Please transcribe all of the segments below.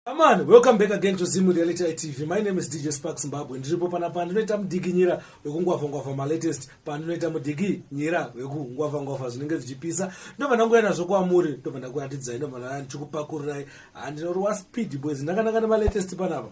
Aman, welcome back again to Zimu Reality TV. My name is DJ Sparks Zimbabwe. Ndiripo panapa ndinoita mudikinyira wekungwavha-ngwavha malatest, pandinoita mudikinyira wekungwavha-ngwavha zvinenge zvichipisa. Ndobva ndanguya nazvo kwamuri, ndobva ndakuratidzai, ndobva ndichikupakurirai. Handinorowa speed boys, ndakanaka nemalatest panapa.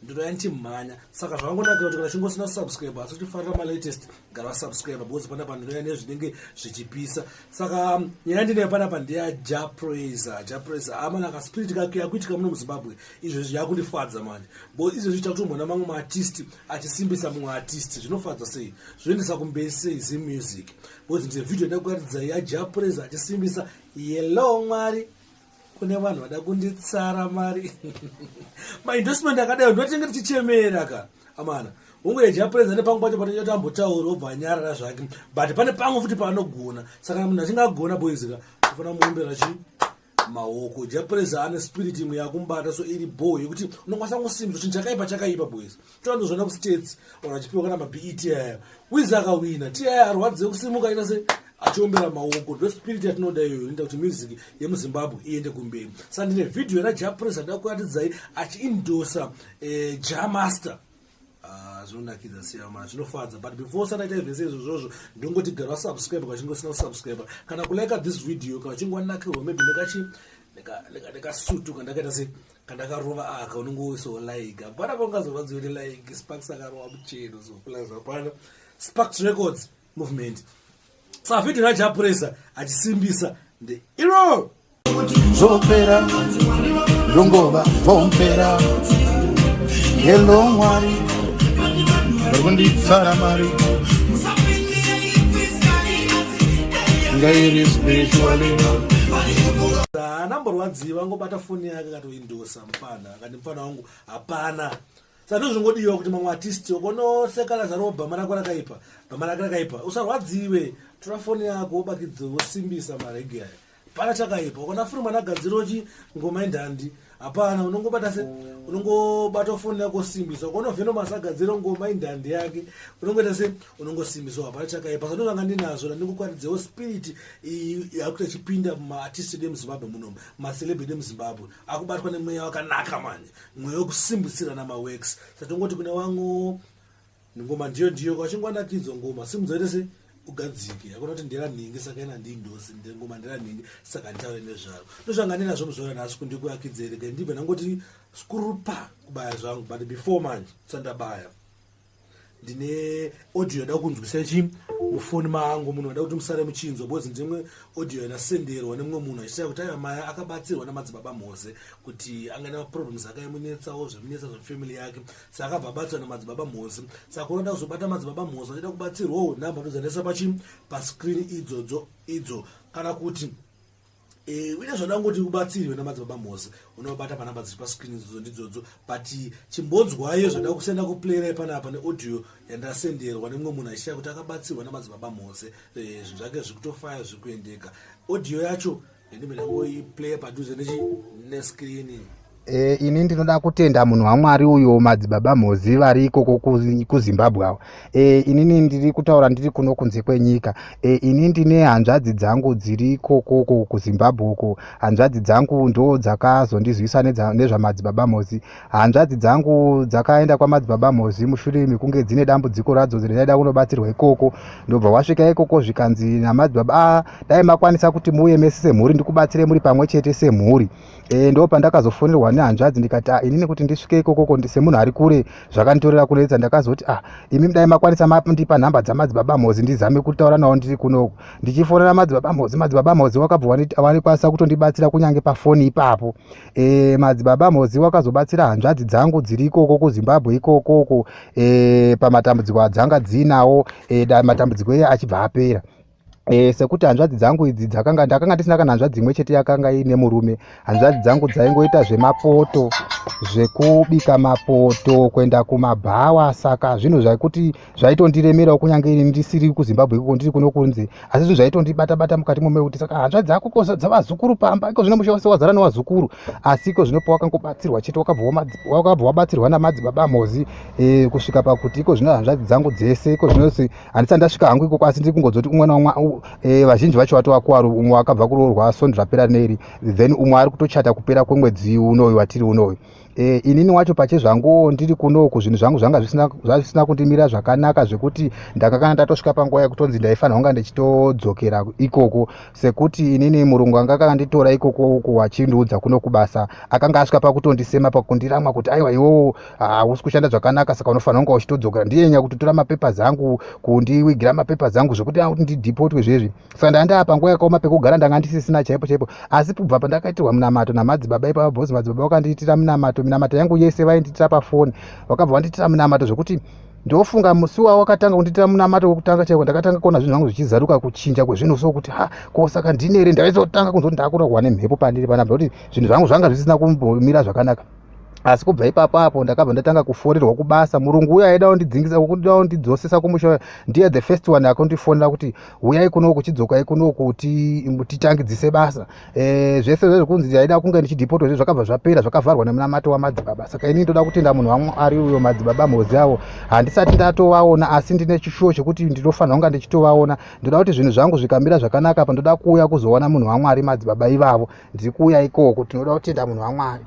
Ndinoya ndichimhanya. Saka zvakangonakira kuti kana uchinge usina subscribe asi uchifarira malatest, gara wasubscribe because panapa ndinoya nezvinenge zvichipisa. Saka nyaya ndinayo panapa ndeya Jah Prayzah. Jah Prayzah amana kaspirit kake yakuitika muno muZimbabwe izvezvi yakundifadza manje, bo izvezvi takutomboona mamwe maartist achisimbisa mumwe artist. Zvinofadza sei, zvinoendesa kumberi sei Zim music, because ndine video ndakuratidza yaJah Prayzah achisimbisa Yellow Mwari. Kune vanhu vada kunditsara mari, maendorsement akadai ndotenge tichichemera ka amana. Hungu, yeJah Prayzah nepamwe pacho panoita ambotaura obva anyarara zvake, but pane pamwe futi paanogona. Saka kana munhu achinge agona, boys ka, tofanira muombera chi maoko. Jah Prayzah ane spirit imwe yakumubata, so iri bo yekuti unokwanisa kungosimbisa chinhu chakaipa chakaipa, boys. Toandozvona kuStates vanhu vachipiwa kana maBET aya, Wiz akawina ti aya arwadziwe kusimuka aita se achiombera maoko. Ndo spirit yatinoda iyoyo, inoita kuti music yemuZimbabwe iende kumberi. Saka ndine vhidhiyo raJah Prayzah nda kuratidzai achiendorsa Jah Master. Ah, zvinonakidza siyama, zvinofadza. But before sanaita zvese izvozvozvo, ndongoti gara wasubscribe kachinge usina kusubscribe, kana kulike this video kana uchinge wanakirwa maybe nekachi nekasutu kandakaita se kandakarova aka, unongoisawo like. Hapana paungazorwadziwe nelike. Sparks akarova mucheno, so plus hapana Sparks Records movement. Saka vhidhiyo raJah Prayzah achisimbisa ndeiro. Zvopera, ndongova pompera. Hello Mwari, vari kunditsara mari ngairi spiritually. Haana mborwadziwa, angobata foni yake akatoendorsa mufana, akati mufana wangu hapana. Saka ndozvingodiwa kuti mamwe artist ukonoseka Lazaro, bhama rako rakaipa, bhama rake rakaipa, usarwadziwe. Tora foni yako wobakidze wosimbisa maregi aya, hapana chakaipa. Ukona furi agadziro chi ngoma indandi, hapana, unongobata se unongobata foni yako wosimbisa. Ukaona Venomas agadzira ngoma indandi yake, unongoita se unongosimbiswa, hapana chakaipa. Saka ndozvanga ndinazvo nandingokuratidzewo spirit iyi yakuti ichipinda mumaartist edu emuZimbabwe munomu, macelebrity emuZimbabwe akubatwa nemweya wakanaka manje, mweya wekusimbisirana maworks. Satongoti kune vamwe ngoma ndiyo ndiyo, kachingwanakidzwa ngoma simudza se ugadzike. Hakuna kuti ndera nhingi saka ina ndindosi ngoma ndera nhingi saka nditaure nezvaro. Ndozvanga ndinazvo muzuva ranhasi kundikuakidzereke, ndibve ndangoti skurupa kubaya zvangu. But before manje sandabaya, ndine audio yada kunzwisa chi mufoni mangu. Munhu ada kuti musare muchinzwa because ndimwe audio yanasenderwa nemumwe munhu achitaa kuti aiwa, maya akabatsirwa namadzibaba Mose kuti anga nemaproblems akaimunetsawo zvemunetsa zvefamily yake, saka akabva abatsirwa namadzibaba Mose. Saka unoda kuzobata madzibaba Mose achida kubatsirwawo, namba ndodzandaisa pachi pascreen idzodzo idzo, kana kuti uine zvandangoti ubatsirwe namadzibaba Mose, unovabata panhamba dziri pascreen idzodzo ndidzodzo. But chimbonzwayo zvada kusenda kuplayera panapa neaudio yandasenderwa nemumwe munhu achitaa kuti akabatsirwa namadzibaba Mose, zvinhu zvake zviri kutofaya, zviri kuendeka. Audio yacho yandimbe ndangoiplaya padhuze nechi nescreen. Ini ndinoda kutenda munhu waMwari uyo madzibaba Mhozi vari ikoko kuZimbabwe ava. Inini ndiri kutaura ndiri kuno kunze kwenyika. Ini ndine hanzvadzi dzangu dziri ikokoko kuZimbabwe uko. Hanzvadzi dzangu ndo dzakazondizivisa nezvamadzibaba Mhozi. Hanzvadzi dzangu dzakaenda kwamadzibaba Mhozi mushure mekunge dzine dambudziko radzo dzaida kunobatsirwa ikoko. Ndobva wasvika ikoko, zvikanzi namadzibaba, "Ah, dai makwanisa kuti muuye mese semhuri, ndikubatsire muri pamwe chete semhuri." Ndo pandakazofonerwa nehanzvadzi, ndikati, "Ah, inini kuti ndisvike ikokoko semunhu ari kure zvakanditorera kunetsa." Ndakazoti, "Ah, imi dai makwanisa mandipa nhamba dzamadzibaba Mhozi ndizame kutaura navo ndiri kunoku." Ndichifonera madzibaba Mhozi, madzibaba Mhozi wakabva wanikwanisa kutondibatsira kunyange pafoni ipapo. Madzibaba Mhozi wakazobatsira hanzvadzi dzangu dziri ikoko kuZimbabwe ikokoko pamatambudziko adzanga dziinawo, matambudziko iye achibva apera. Sekuti hanzvadzi dzangu idzi dzakanga ndakanga ndisina kana hanzvadzi imwe chete yakanga iine murume. Hanzvadzi dzangu dzaingoita zvemapoto. Zvekubika mapoto, kuenda kumabhawa, saka zvinhu zvaikuti zvaitondiremerawo kunyange ini ndisiri kuZimbabwe ikoko, ndiri kuno kunze, asi zvinhu zvaitondibata bata mukati momoyo kuti saka hanzvadzi dzako ko dzavazukuru pamba iko zvino, musha wose wazara newazukuru. Asi iko zvino pawakangobatsirwa chete, wakabva wabatsirwa namadzibaba Mhozi, kusvika pakuti iko zvino hanzvadzi dzangu dzese iko zvino handisati ndasvika hangu ikoko, asi ndiri kungodzoti umwe naumwe, vazhinji vacho vatovakuwaro. Umwe wakabva kuroorwa svondo rapera neri, then umwe ari kutochata kupera kwemwedzi unoyu watiri unoyu. Inini wacho pachezvangu ndiri kunoku, zvinhu zvangu zvanga zvisina kundimira zvakanaka, zvekuti ndanga kana ndatosvika panguva yekutonzi ndaifanira kunga ndichitodzokera ikoko, sekuti inini murungu anga akanditora ikoko uku achindiudza kuno kubasa, akanga asvika pakutondisema, pakundiramwa kuti aiwa, iwowo hausi kushanda zvakanaka, saka unofanira kunga uchitodzokera. Ndiye nyakutotora mapapers angu, kundiwigira mapapers angu, zvekuti akuti ndidhipotwe zvezvi. Saka ndanga ndava panguva yakaoma, pekugara ndanga ndisisina chaipo chaipo. Asi kubva pandakaitirwa munamato namadzibaba ipapo, bhozi madzibaba vakandiitira munamato, minamato yangu yese vaindiitira pafoni, vakabva vandiitira munamato zvekuti ndofunga musi wawakatanga kundiitira munamato wekutanga chaiko, ndakatanga kuona zvinhu zvangu zvichizaruka, kuchinja kwezvinhu. So kuti ha, ko saka ndini here ndaizotanga kunzwa kuti ndakurahwa nemhepo pandiri panapa, kuti zvinhu zvangu zvanga zvisina kumbomira zvakanaka. Asi kubva ipapo apo ndakabva ndatanga kuforerwa kubasa. Murungu uyo aida kundidzingisa, kuda kundidzosesa kumusha, ndiye the first one akundifonera kuti uyai kunoku, chidzokai kunoku titangidzise basa. Zvese zvezvekunzi aida kunge ndichidhipotwa zve zvakabva zvapera, zvakavharwa nemunamato wamadzibaba. Saka ini ndoda kutenda munhu waMwari uyo, madzibaba Mhozi avo. Handisati ndatovaona, asi ndine chishuwo chekuti ndinofanira kunga ndichitovaona. Ndoda kuti zvinhu zvangu zvikamira zvakanaka pa ndoda kuuya kuzoona munhu waMwari, madzibaba ivavo. Ndiri kuuya ikoko. Tinoda kutenda munhu waMwari.